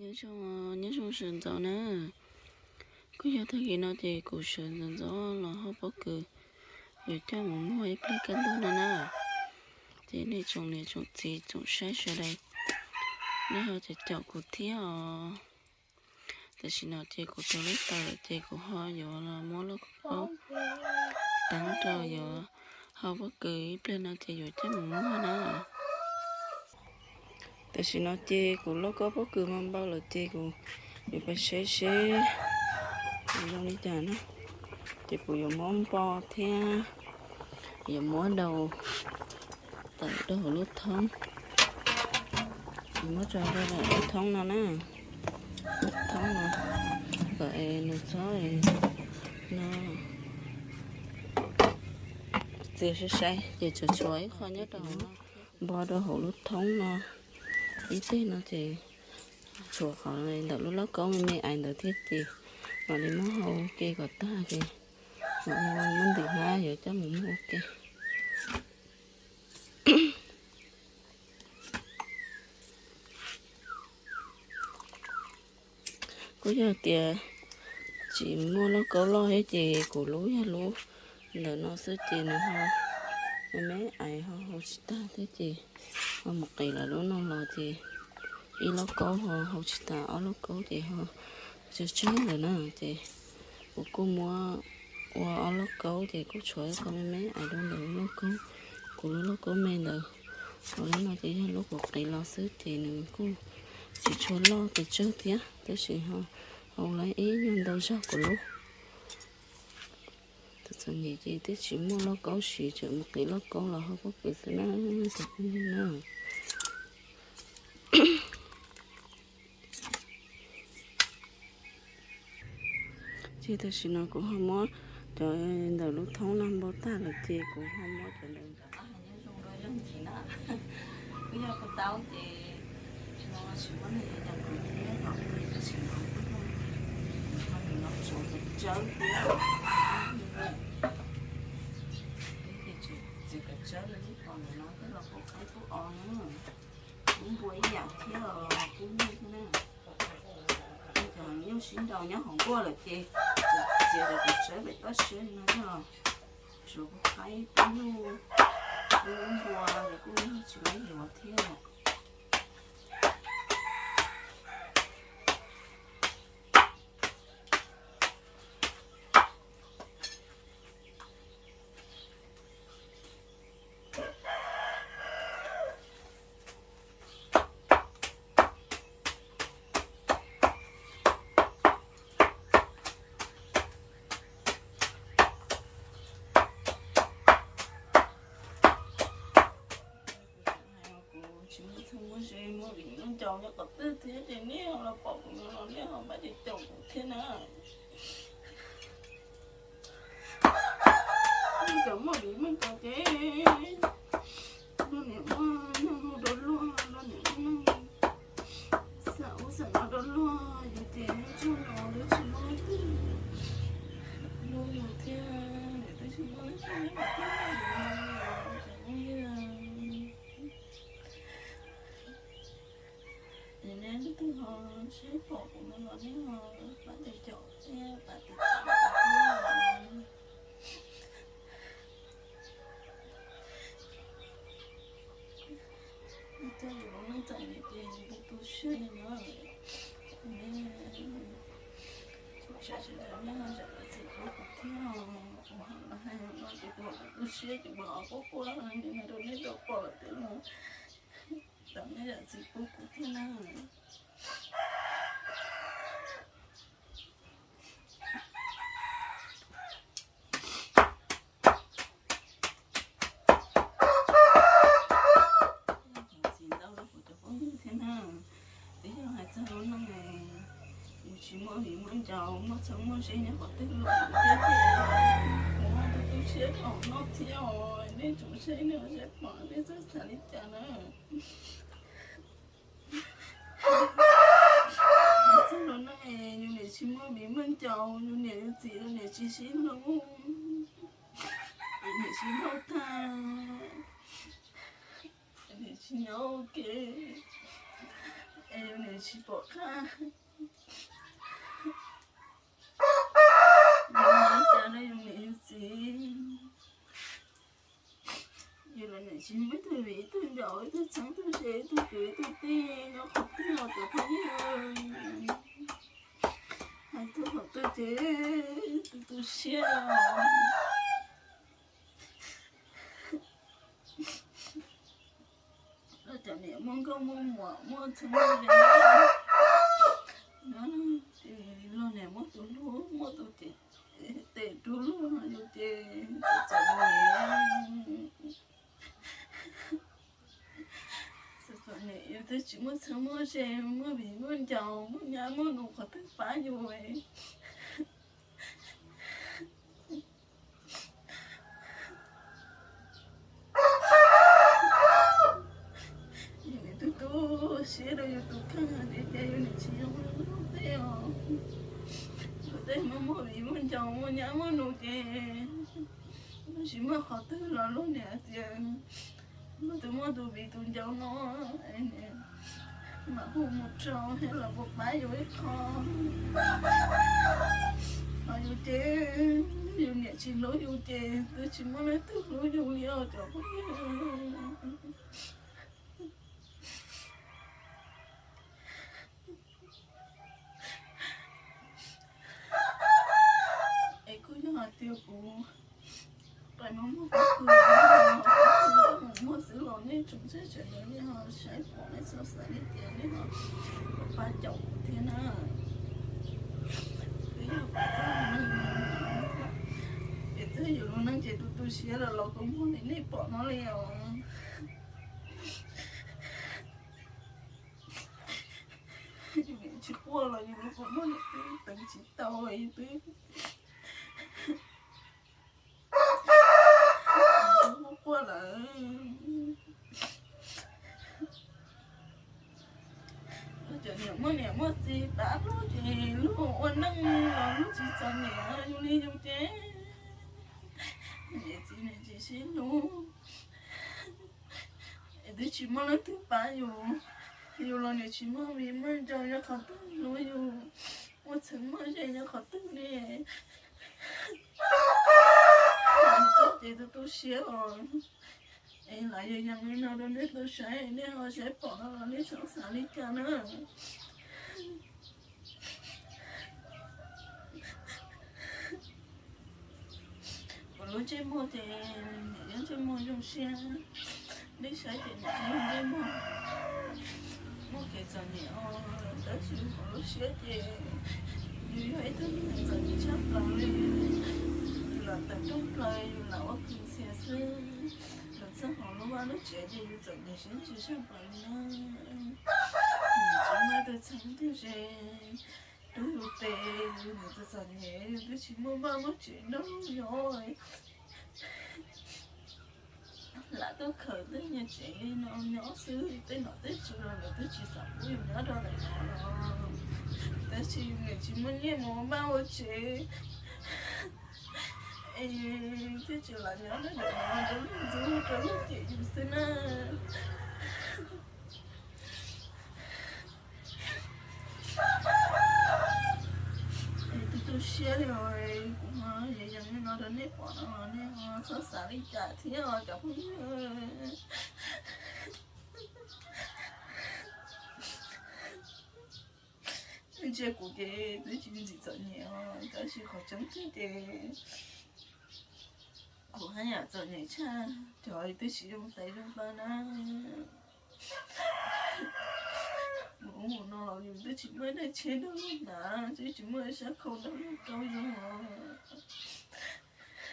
Nyob zoo, nyob zoo sawv ntxov na. Kuj yog tag kis no ces kuv sawv ntxov ntxov los hau pob kws yuav coj mus muag ib pliag kaj ntug no na. Ces nej tsoom niam tsoom txiv tsoom saib sawv daws, nej ho caum caum kuv thiab os. Tam sim no ces kuv rau lub taws lawm ces kuv ho yuav los muab lauj kaub teeb rau yuav hau pob kws ib pliag no ces yuav coj mus muag na. Tam sim no ces kuv lauj kaub pob kws mas npau lawm ces kuv yuav pais saib seb zoo li cas na. Ces kuv yuav muab npo thiab yuav muab daus tawm rau hauv lub thoob. Muab tso rau lub thoob no na, thoob no kom es nws txhob no txias sai sai ces tshuav tshuav ib qho nyob rau hauv no. Npo rau hauv lub thoob no ib teg no ces tshuav qhov ntawm lub lauj kaub me me ais ntawd thiab ces mam li muab hau ua ke kom tag ces mam li muab ntim hnab yuav coj mus muag ua ke. Kuj yog tias tsis muaj lauj kaub loj thiab ces kuv lub yog lub ntawm no xwb ces nws ho me me ais ho hau tsis tag thiab ces ho mus qiv lawv lub no los ces ib lauj kaub ho hau tsis tag, ob lauj kaub ces ho tsawg tsawg lawm na ces kuv kuj muab ua ob lauj kaub ces kuj tshuav ib qho me me ais rau ntawm lub lauj kaub, kuv lub lauj kaub me ntawd. Hauv lub no ces yog lub kuv qiv los xwb ces nws kuj tsis tshua loj pes tsawg thiab tab sis ho hau lawm ib nyuag ntau zog kuv lub. Tus txom nyem ces twb tsis muaj lauj kaub siv, tseem mus qiv lauj kaub los hau pob kws xwb na, cov phooj ywg na. Ces tam sim no kuv ho muab cov ntawm lub thoob no npau tag lawm ces kuv ho muab cov ntawm kuv yog kuv tau ces no tsis muaj neeg yuav coj kuv thiab os, tab sis no kuj yog nws no tsuav tsawb thiab, ces txiav kom tsawb li lub qhov ntawm no thiab los kuj qhaib kub o na, kub npua ib yam thiab os, kub nyuj thiab na. Cov nyuj sib nraus nyob hauv nkuaj lawm ces txiav kom tsawb pem toj siab li no thiab os. Tsuav kuv qhaib kub nyuj, kub npua ces kuj tsis laib yuav thiab. Kuv tsis muaj txheej muaj ze muaj viv muaj ncaus nyob qhov twg thiab ces nej ho los pom kuv no los nej ho pab caum caum kuv thiab na. Cov muaj viv muaj ncaus ces luag niam muaj neej mus rau luag, luag niam muaj neej xam ub xam no rau luag, yus ces tsuag no twb tsis muaj leej twg hlub yus thiab, twb tsis muaj leej twg hlub yus, cov phooj ywg. Es nej leej twg ho saib pom kuv no los nej ho pab caum caum thiab pab tiv tam kuv thiab. Coj yus lub neej txom nyem ces yus tu tu siab li no. Nej tsoom saib sawv daws nej ho zam lub txim pub kuv thiab, kuv ho los hais no ces kuv tu siab ces kuv los quaj quaj li no rau nej tau pom lawm thiab los thov nej zam txim pub kuv thiab na. Txiv ntau rau kuv cov phooj ywg thiab na. Twb yog hais txog lub neej, yus tsis muaj viv muaj ncaus, muaj txheej muaj ze nyob qhov twg los kuv thiab ces kuv ho tu tu siab rau noj thiab os. Nej tsoom saib nej ho saib pom nej txhob xav li cas na. Txog lub neej yus niam tsis muaj viv muaj ncaus, yus niam yus txiv yus niam tsis sib hlub, yus niam sib nrauj tag, yus niam tsis nyob ua ke. Es yus niam tsis pom qab, yus ua cas rau yus niam yus txiv. Yus los niam tsis muaj ib tug viv ib tug ncaus ib tug txheeb ib tug ze ib tug kwv ib tug tij nyob qhov twg los cov phooj ywg, hais txog qhov twg ces tu tu siab. Los cov niam muaj nkauj muaj muam muaj txheeb muaj ze, ces luag niam muaj tus hlub muaj tus cem tes rub luag yus ces txom nyem. Txom nyem yus twb tsis muaj txheeb muaj ze, muaj viv muaj ncaus, muaj nyab muaj nus qhov twg pab yus. Yus niam tu tu siab rau yus tus kheej hais tias yus niam tsis zoo li luag tej os. Luag tej muaj muaj viv muaj ncaus muaj nyab muaj nus ces tsis muaj qhov twg los luag niam hais tias luag tus muaj tus viv tus ncaus no mam hu mus rau thiab los puas pab yus ib qho. Ho yus ces yus niam tsis hlub yus ces twb tsis muaj leej twg hlub yus li os cov phooj ywg. Es kuj yog hais tias kuv pais muag muag pob kws, pob kws mus muag xwb los nej tsoom sawv daws nej ho saib pom nej txhob xav li cas nej ho pab caum kuv thiab na. Twb yog kuv txoj hmoo, es twb yus lub neej ces tu tu siab los los kuv muag li nej pom no li os. Yus niam tsis quaj los yus lub kua muag niam twb teev tsis tau, yus twb quaj quaj lawm. Cov niam muaj niam muaj txiv pab luag ces luag ua neej los luag tsis txom nyem yus li yus ces niam txiv niam tsis sib hlub. Es twb tsis muaj leej twg pab yus, yus los niam tsis muaj viv muaj ncaus nyob qhov twg hlub yus, muaj txheeb muaj ze nyob qhov twg li. Txoj ces tu tu siab os. Es lam yog yog li no rau nej tau saib, nej ho saib pom no los nej txhob xav li cas na. Kuv lub ntsej muag ces niam yog ntsej muag zoo siab, nej saib ces niam tsis yog ntsej muag muaj kev txom nyem os, tab sis kuv lub siab ces yus yog ib tug neeg txom nyem tshaj plaws li. Yus lam tawm rooj plaws yus lam ua kws ntxhias xwb, los txog hauv lub vaj lub tsev ces yus txom nyem siab ntsws tshaj plaws li na. Yus tsis muaj tus txheeb tus ze rub yus tes, yus niam txom txom nyem yus twb tsis muaj vaj muaj tsev nrog yus nyob. Lam tuaj khaws tej nyias tsev li no nyob xwb, tej nom tej tswv los lawv twb tsis xav pub yus nyob rau ntawm no los, tab sis yus niam tsis muaj nyiaj mus ua vaj ua tsev, es thiaj tsis lam nyob rau ntawm no rau lub ntxub rau lub cem yus xwb na. Es tu tu siab li os, kuv ho yees yees li no rau nej pom no los nej ho txhob xav li cas thiab os cov phooj ywg. Ntsia kuv ces twb tsis ntxim txom nyem os, tab sis qhov tseeb tiag ces kuv haj yam txom nyem tshaj cov twb tsis zoo tes zoo taw na. Mus ub mus no los yus twb tsis muaj dej tshiab nrog luag hnav, twb tsis muaj sab khau nrog luag rau yus os.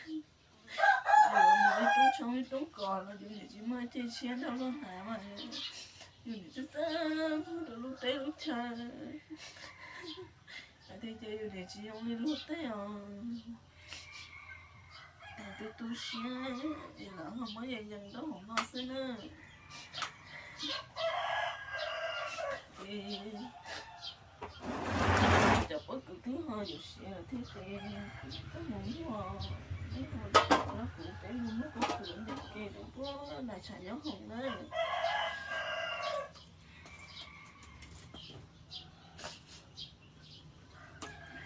Yus mus ib roob tshoob ib roob kos los yus niam tsis muaj dej tshiab nrog luag hnav mas yus niam txawj txawj rau lub teb lub chaw. Hais tias ces yus niam tsis zoo li luag tej os. Es tu tu siab es lawv ho muab yees yees rau hauv no xwb na. Es cov pob kws twb ho yuav siav lawm thiab ces kuv twb mus muag, ib hmo no kuv peb mus muag pob kws ntawm ke rau puag nram tshav nyob hoom na.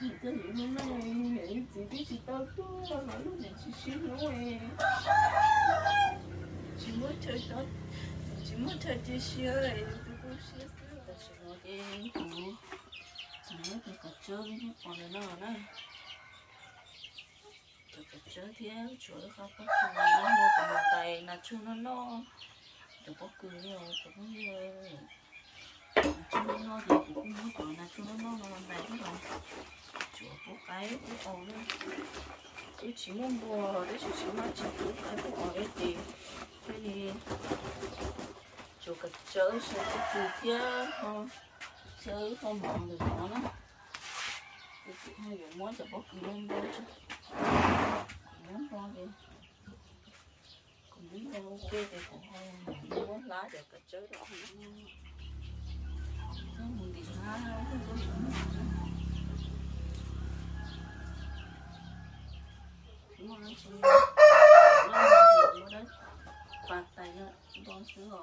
Txoj niam hnub no niam txiv twb tsis tau tuaj los lub niam tsis sib hlub, tsis muab chaw, tsis muab chaw cia siab, tus tu siab xwb. Tam sim no ces kuv tseem muab cov kav tsawb nej pom ntawm no na, cov kav tsawb thiab tshuav ib qho pob kws no, kuv mus ntais nas tsuag noj noj, cov pob kws li os cov phooj ywg. Nas tsuag noj noj ces kuv kuj muab cov nas tsuag noj noj no los ntais thiab los tsuav pub qaib pub os na. Twb tsis muaj npua tab sis tsis muaj tsis pub qaib pub os li ces thiaj li tsuav kav tsawb sau pob kws thiab ho xyaw ho mov ntawm no na. Ces kuv ho yuav muab cov pob kws no npog, kuv muab npog ces kuv muab npog ua ke ces kuv ho muab hlab cov kav tsawb rau. Mus ntim hlab, muaj dab tsi, muaj dab pas tais npog xwb os. Tam sim no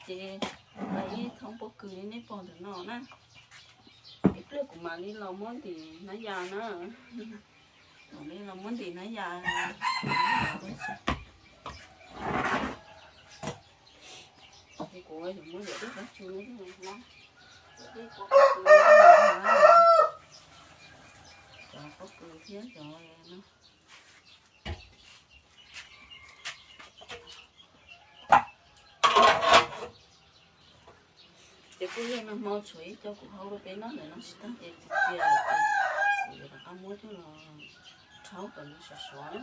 ces ib thoob pob kws li nej pom ntawm no na. Ib pliag kuv mam li los muab ntim hnab yas na. Mam li los muab ntim hnab yas. Ces kuv yuav muab yam dej qab tsuag no hlab, yam dej pob kws no hlab, cov pob kws thiab cov no. Ces kuj yog nag hmo tshuav ib co kuv hau rau peb noj ntawm no tsis tag ces txias txias lawm ces kuv yuav rov qab muab coj los rhaub kom nws sov sov na.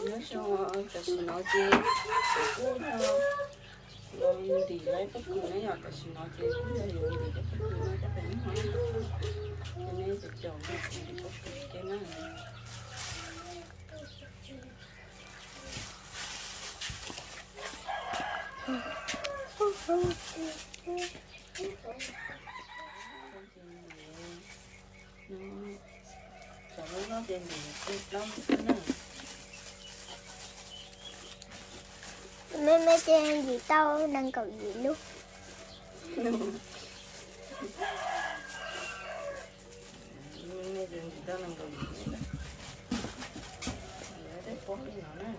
Nyob zoo, tam sim no ces kuv kuj yog los ntim lawv pob kws na yom, tam sim no ces kuj yog yuav ntim cov pob kws no coj pem noj na. Ces nej caum caum ntim pob kws ua ke na. Cov loj loj ces ntim plaub lub xwb na. Me me ces ntim tau nees nkaum yim lub. Me me ces ntim tau nees nkaum yim lub. Tej pob li no na.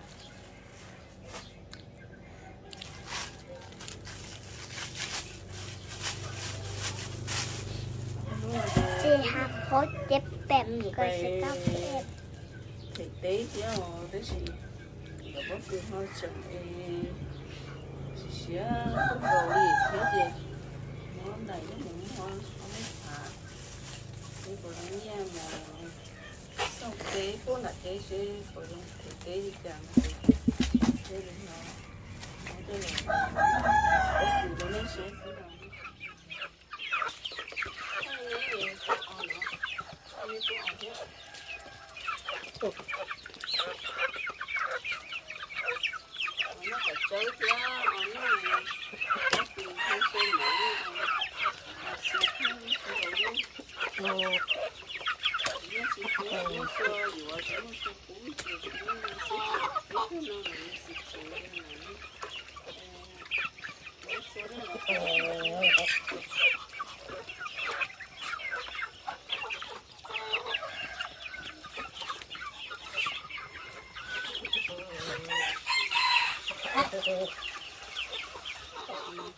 Ces hab phob ces pem ko se tau pem. Them teb thiab os tab sis cov pob kws ho tseem siav siav koj nkaus li thiab ces muab ntais coj mus muag ob lub hav, es puas zoo nyiaj mus xauj teb puag nram teb seb puas zoo them teb li cas no. Thiaj li no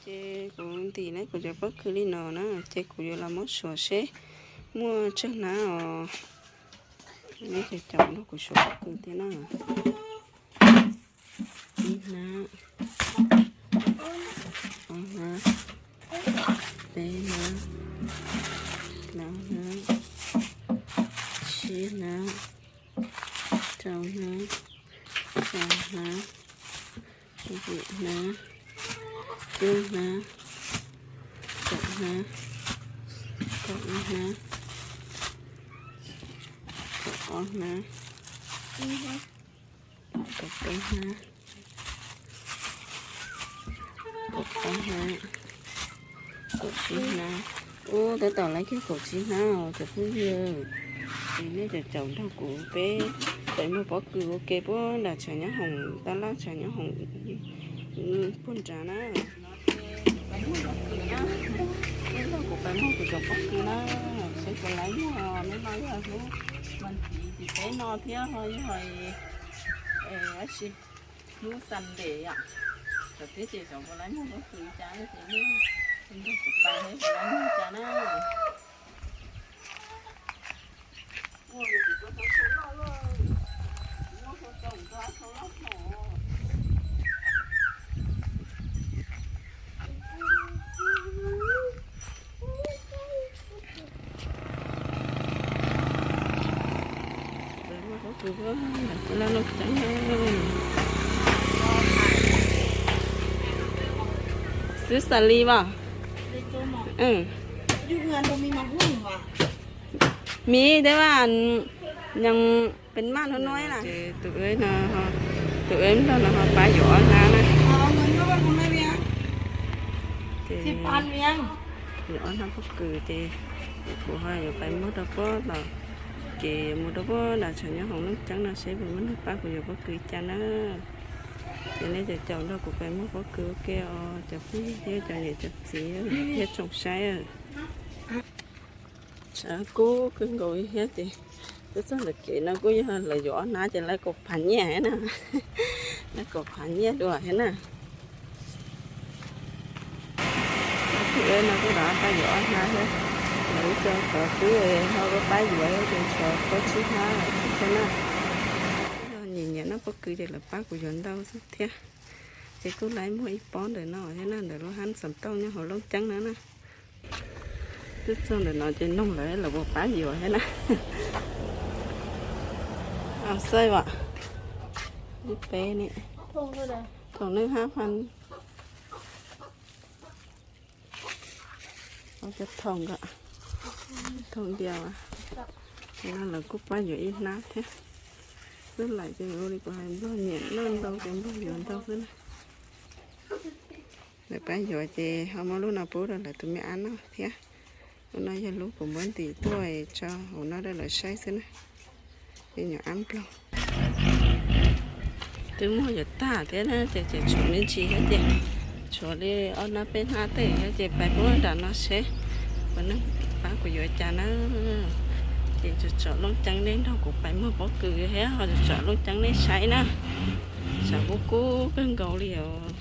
Ces kuv ntim lawv kuv cov pob kws li no na, ces kuv yuav los muab suav seb muaj tsawg hnab os. Neb caum nrog kuv suav pob kws thiab na. Ib hnab, ob hnab, peb hnab, plaub hnab, tsib hnab, rau hnab, xya hnab, yim hnab, cuaj hnab, kaum hnab, kaum ib hnab, kaum ob hnab, kaum peb hnab, kaum ob hnab, kaum tsib hnab. Ub, tab tom lawv kiag kaum tsib hnab os cov phooj ywg. Ces nej caum caum nrog kuv peb pais muag pob kws ua ke puag nram tshav nyob hoom, tab laj tshav nyob hoom puag nrad na. Nrog kuv pais muag kuv cov pob kws na, seb puas laib muag. Hnub no yog hnub vas thiv tim peb no thiab ho yog dab tsi, hnub Sunday yom. Thaum twg ces xyov puas laib muag pob kws cas ces nrog kuv pais seb puas laib muag cas na. Xwb xas li as. Miv, tej vas nyees pes maj hnub no na. Tus, tus wb nplog no ho pab yuav ob hnab na. Ces yuav ob hnab pob kws ces kuv ho yuav pais muag rau puag tom kev mus rau puag nram tshav nyob hoom Looj Ceeb no seb puas muaj neeg pab kuv yuav pob kws cas na. Ces nej caum caum nrog kuv pais muag pob kws ua ke os cov phooj ywg thiab cov niam cov txiv thiab tsoom saib. Tshav kub kawg nkaus li thiab ces twb txog ntawm kev no kuj yog lawv yuav ob hnab ces lawv kaum phav nyiaj thiab na. Lawv kaum phav nyiaj dua thiab na. Tus wb no kuj rov pab yuav ob hnab thiab. Lawv ib co tov twb ho pab yuav ces tshuav plaub tsib hnab xwb thiab na. Yog nyiam nyiam noj pob kws ces lawv pab kuv yuav ntau xwb thiab. Ces kuj laib muag ib pob ntawm no thiab na, ntawm lub hab xas tooj nyob hauv Looj Ceeb no na. Twb txog ntawm no ces noog lawv, lawv puas pab yuav thiab na. Xaij as, ib peb ne, thoom neej hab pha. Cov thoom nkawd, thoom ntias, no lawv kuj pab yuav ib hnab thiab. Xwb laim ces ua li kuv hais, nplog nyiam noj ntau ces nplog yuav ntau xwb na. Lawv pab yuav ces ho muab lub no pub rau lawv tus me ab noj thiab. Lub no yog lub kuv muab ntim tuaj tso hauv no rau lawv saib xwb na. Cov nyuam ab nplog twb muag yuav tag thiab na, ces tseem tshuav me ntsis thiab ces tshuav li ob hnab peb hnab tej thiab ces pais puag nram no seb puas neeg pab kuv yuav cas na. Ces tsom tsom Looj Ceeb nej nrog kuv pais muag pob kws thiab ho tsom tsom Looj Ceeb nej saib na. Tshav kub kub kawg nkaus li os.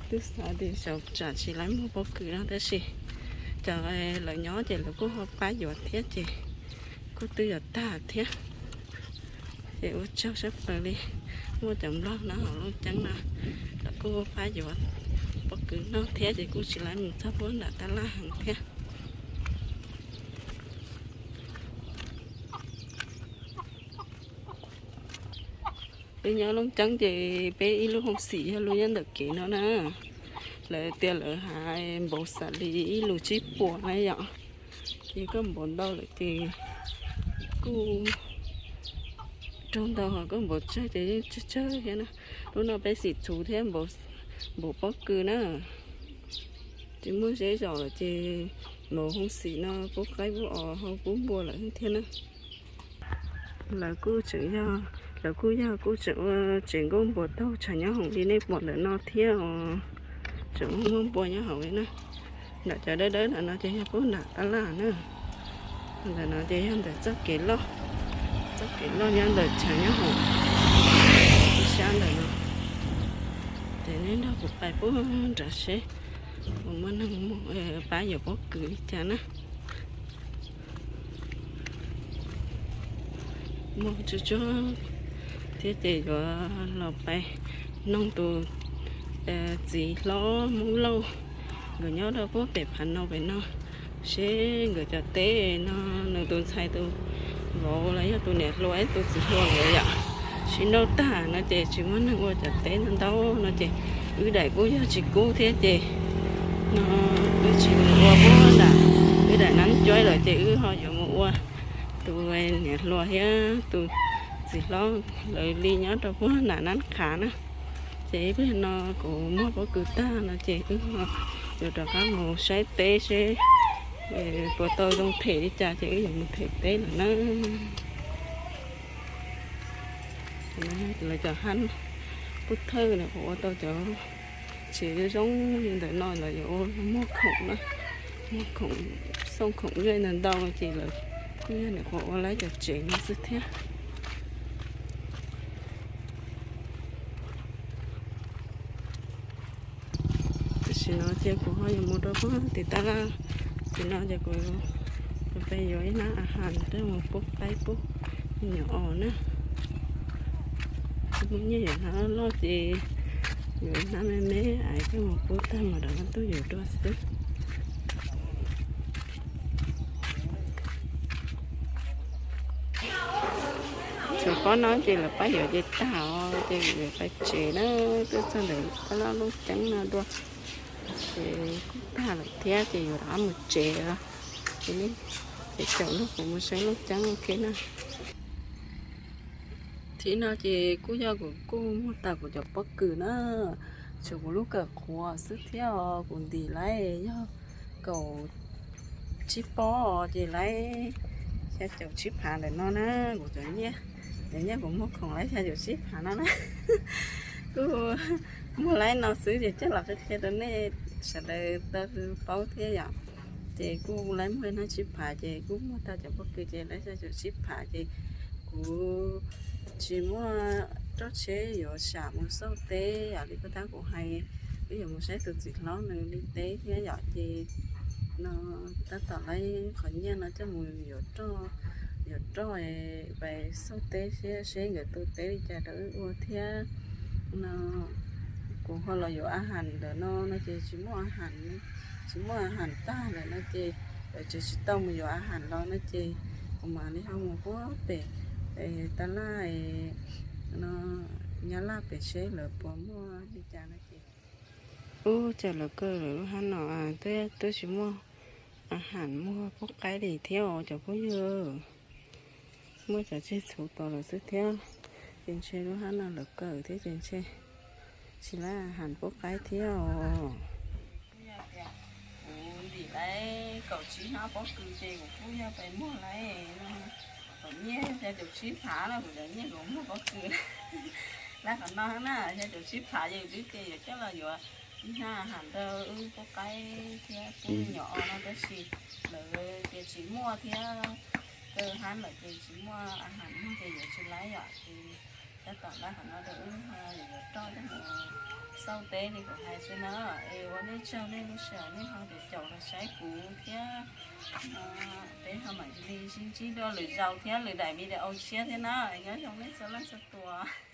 Twb xav tias xyov tsam tsis laib muag pob kws no tab sis cov lawv nyob ces lawv kuj ho pab yuav thiab ces kuj twb yuav tag thiab. Ces ua tsaug sab plaws li, muaj cov nplog no hauv Looj Ceeb no lawv kuj pab yuav pob kws noj thiab ces kuj tsis laib mus txog puag nram tab laj heev thiab. Peb nyob Looj Ceeb ces peb ib lub hoob xim yog lub nyob ntawm kev no na. Lawv tias lawv hais npaum xas li ib lus tsib puas na yom. Ces koj npaum ntau lawm ces kuj raug ntau, ho koj npaum tsawg ces yeej tsawg tsawg thiab na. Lub no peb xim txhuv thiab npaum pob kws na. Tsis muaj zeb zos lawm ces npaum hoob xim no pub qaib pub os ho pub npua lawm thiab na. Lawv kuj tseem yog, lawv kuj yog kuj tseem ua tsev nkauj npua taug tshav nyob hoom li nej pom ntawm no thiab os. Tseem muaj npua nyob hauv li na. Nram cov dawb dawb ntawm no ces yog pub nram tab laj na. Ntawm no ces yog ntawm txoj kev loj, txoj kev loj nyob ntawm tshav nyob hoom ib sab ntawm no. Ces nej nrog kuv pais pub nrad seb puas muaj neeg mus pab yuav pob kws li cas na. Muaj tsuag tsuag thiab ces yuav los pais noog tus txiv hlob Hmoob Lauj, nkawd nyob rau puag pem Phav Nau pem no, seb nkawd cov teb no nws tus ntxhais tus vauv los yog tus niam hluas ib tus txiv hluas nkawd yom, sib nrauj tag no ces tsis muaj neeg ua cov teb ntau ntau no ces wb daim kuj yog tsis kub thiab ces no wb tsis mus ua puag nram wb daim nab cuab lawm ces wb ho yuav mus ua tus niam hluas thiab tus txiv hlob lawv li nyob rau puag nram nab qhav na. Ces ib pliag no kuv muag pob kws tag no ces wb yuav rov qab mus saib teb seb puas tau zoo them li cas ces wb yuav mus them teb lawm na. Lawv cov hab pub thawj na kuv ua tau cov tsev zoo zoo li ntawm no lawv yuav ua muag khoom na, muag khoom, xooj khoom zej ntau ntau ces lawv kuj yog nim qhuav ua lawv cov tsev no xwb thiab. Tam sim no ces kuv ho yuav mus rau puag tim tab laj, tim no ces kuv pais yuav ib hnab a has coj mus pub qaib pub me nyuam os na. Kuv muaj nyiaj yuav hnab loj ces yuav ib hnab me me es coj mus pub tag mas rov qab tuaj yuav dua xwb. Tsuas pob no ces lawv pab yuav ces tag os ces yuav pais tsev na, tuaj txog ntawm tab laj Looj Ceeb no dua. Ces kuj tag lawm thiab ces yuav rov qab mus tsev os. Ces nej caum lub kuv mus saib Looj Ceeb ua ke na. Thaum no ces kuj yog kuv kuj muag tag kuv cov pob kws na, tshuav kuv lub kawm qhuav xwb thiab os, kuv ntim lawv yog kaum tsib pob ces lawv xya caum tsib phav ntawm no na, kuv cov nyiaj, cov nyiaj kuv muag khoom lawv xya caum tsib phav no na. Kuj muag lawv no xwb ces coj los qhia qhia rau nej sawv daws tau paub thiab yom. Ces kuj lawv muag hnab tsib phav ces kuj muag tag cov pob kws ces lawv xya caum tsib phav ces kuv tsis muaj roj tsheb yuav sam mus xauj teb yom, li kuj tab kuv hais wb yuav mus saib tus txiv hlob nws li teb thiab yom, ces no tab tom lawv qhov nyiaj no coj mus yuav roj, yuav roj pais xauj teb thiab seb nkawd tu teb li cas rau wb ua thiab no. Kuv ho los yuav a has ntawm no no ces tsis muaj a has, tsis muaj a has tag lawm no ces lawv tseem tsis tau mus yuav a has los no ces kuv mam li ho mus puag pem tab laj no, Nyab Laj pem seb lawv puas muaj li cas no ces. Ub, cas lawv kaw lawm lub hab no twb tsis muaj a has muag pub qaib li thiab os cov phooj ywg. Muaj cov tseg txhuv tos lawm xwb thiab. Ces ntshe lub hab no lawv kaw thiab ces ntshe tsis lab a has pub qaib thiab os. Kuv ntim lawv kaum tsib hnab pob kws ces kuv kuj yog pais muag lawv no. Kuv nyiaj xya caum tsib phav no, kuv cov nyiaj kuv muag pob kws lawv qhov no na, xya caum tsib phav ces twb ces yuav coj los yuav ib hnab a has rau wb pub qaib thiab pub me nyuam os no tab sis lawv ces tsis muaj thiab, kaw hab lawm ces tsis muaj a has muag ces yuav tsis lab yom ces tab tom lab qhov no rau wb ho yuav roj coj mus xauj teb li kuv hais xwb na. Es ua nej tsaug nej lub sij hawm nej ho caum caum los saib kuv thiab. Peb ho mam li sib ntsib dua lwm zaus thiab lwm daim video tshiab thiab na. Nyob zoo nej txhua leej txhua tus.